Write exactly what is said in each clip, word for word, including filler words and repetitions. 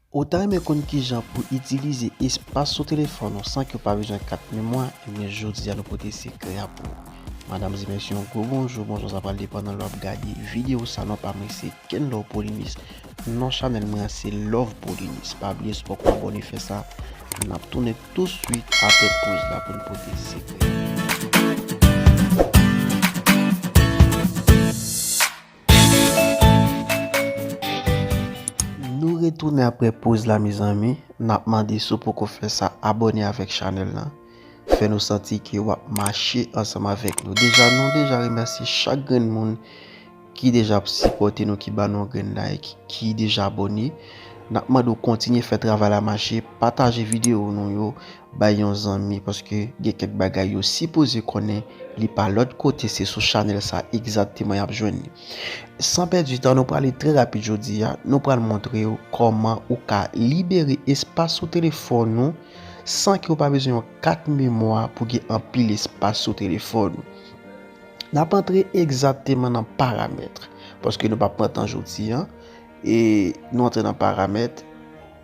Ou ta renmen konn kijan pou itilize espas sou telefòn ou san ke w pa bezwen kat memwa? Ebyen, jodi a nou pote sekrè a pou ou. Madanm e mesye, yon gwo bonjou, bonjou, sa pral depann nan lè w ap gade videyo sa, non pa mwen se Kenlove Polynees. Non chanèl mwen an se Love Polynees. Pa bliye, si w poko abòne, fè sa. N ap tounen touswit apre poz la pou n pote sekrè. Nou retounen apre poz la, mezanmi. N ap mande, si w poko fè sa, abòne avèk chanèl lan. Fè nou santi ke w ap mache ansanm avèk nou. Deja, nou deja remèsye chak grenn moun ki deja ap sipòte nou, ki ba nou yon grenn like, ki deja abòne. N ap mande w kontinye fè travay la mache, pataje videyo nou yo, bay yon zanmi, paske gen kèk bagay yo sipoze konnen, li pa lòt kote, se sou chanèl sa egzakteman y ap jwenn li. San pèdi tan, nou prale trè rapid jodi a, nou pral montre w kòman ou ka libere espas sou telefòn ou san ke w pa bezwen yon kat memwa pou gen anpil espas sou telefòn ou. N ap antre egzakteman nan paramèt, paske nou p ap pran tan jodi a, e nou antre nan paramèt.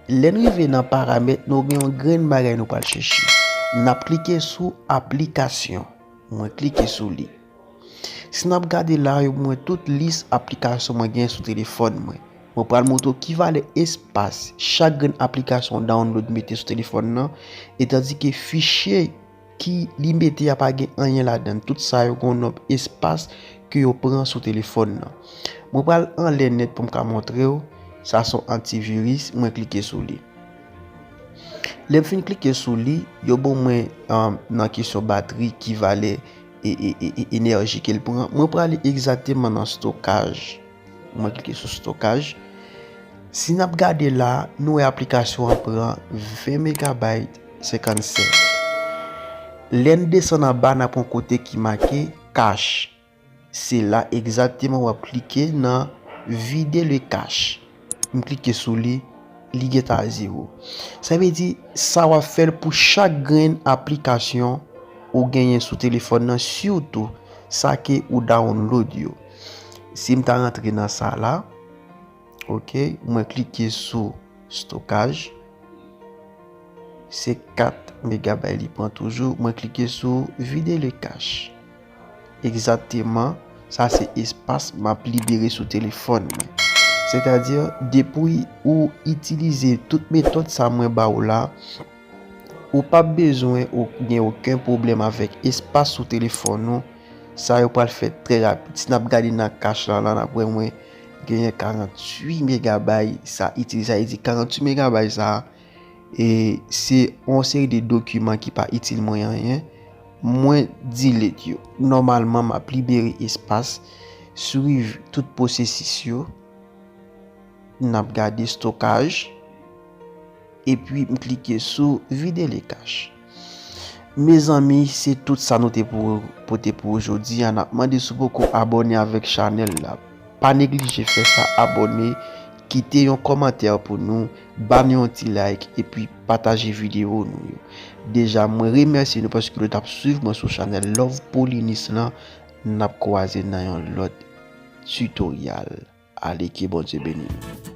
Lè n rive nan paramèt, nou gen yon grenn bagay nou pral chèche. N ap klike sou aplikasyon. Mwen klike sou li. Si n ap gade la, yo ban mwen tout lis aplikasyon mwen gen sou telefòn mwen. Mwen pral montre w ki valè espas chak grenn aplikasyon w download mete sou telefòn nan, etandike fichye ki li mete a pa gen anyen ladan l. Tout sa yo gen yon nonb espas ke yo pran sou telefòn nan. Mwen pral anlè nèt pou m ka montre w. Sa se yon antiviris, mwen klike sou li. Lè m fin klike sou li, yo ban mwen, um, nan kesyon batri ki valè e, e, e, e enèji ke l pran. Mwen prale egzakteman nan stokaj. Mwen klike sou stokaj. Si n ap gade la, nou wè aplikasyon an pran ven megabayt senkannsenk. Lè n desann anba, n ap yon kote ki make kach. Se la egzakteman w ap klike nan vide le cache. M klike sou li, li gentan a zewo. Sa vle di, sa w ap fè l pou chak grenn aplikasyon ou genyen sou telefòn nan, sitou sa ke ou download yo. Si m ta rantre nan sa la, ok, mwen klike sou stokaj. Se kat megabay li pran toujou. Mwen klike sou vide le cache. Egzakteman, sa se espas m ap libere sou telefòn mwen. Sètadi, depi ou itilize tout metòd sa mwen ba w la, ou p ap bezwen ou gen okenn pwoblèm avèk espas sou telefòn ou. Sa yo pral fèt trè rapid. Si n ap gade nan kach la, la, n ap wè mwen genyen karanntuit megabay sa itilize. Sa vle di karanntuit megabay sa, e se yon seri de dokiman ki pa itil mwen anyen. Mwen delete yo. Nòmalman, m ap libere espas, swiv tout pwosesis yo. N ap gade stokaj. Epi m klike sou vide le cache. Mezanmi, se tout sa nou te pou pote pou ou jodi a. N ap mande si w poko abòne avèk chanèl la, pa neglije fè sa, abòne, kite yon kòmantè pou nou, ba nou yon ti like, epi pataje videyo nou yo. Deja, mwen remèsye nou paske nou t ap swiv mwen sou chanèl Love Polynees lan. N ap kwaze nan yon lòt tutorial. Ale, ke Bondye beni nou.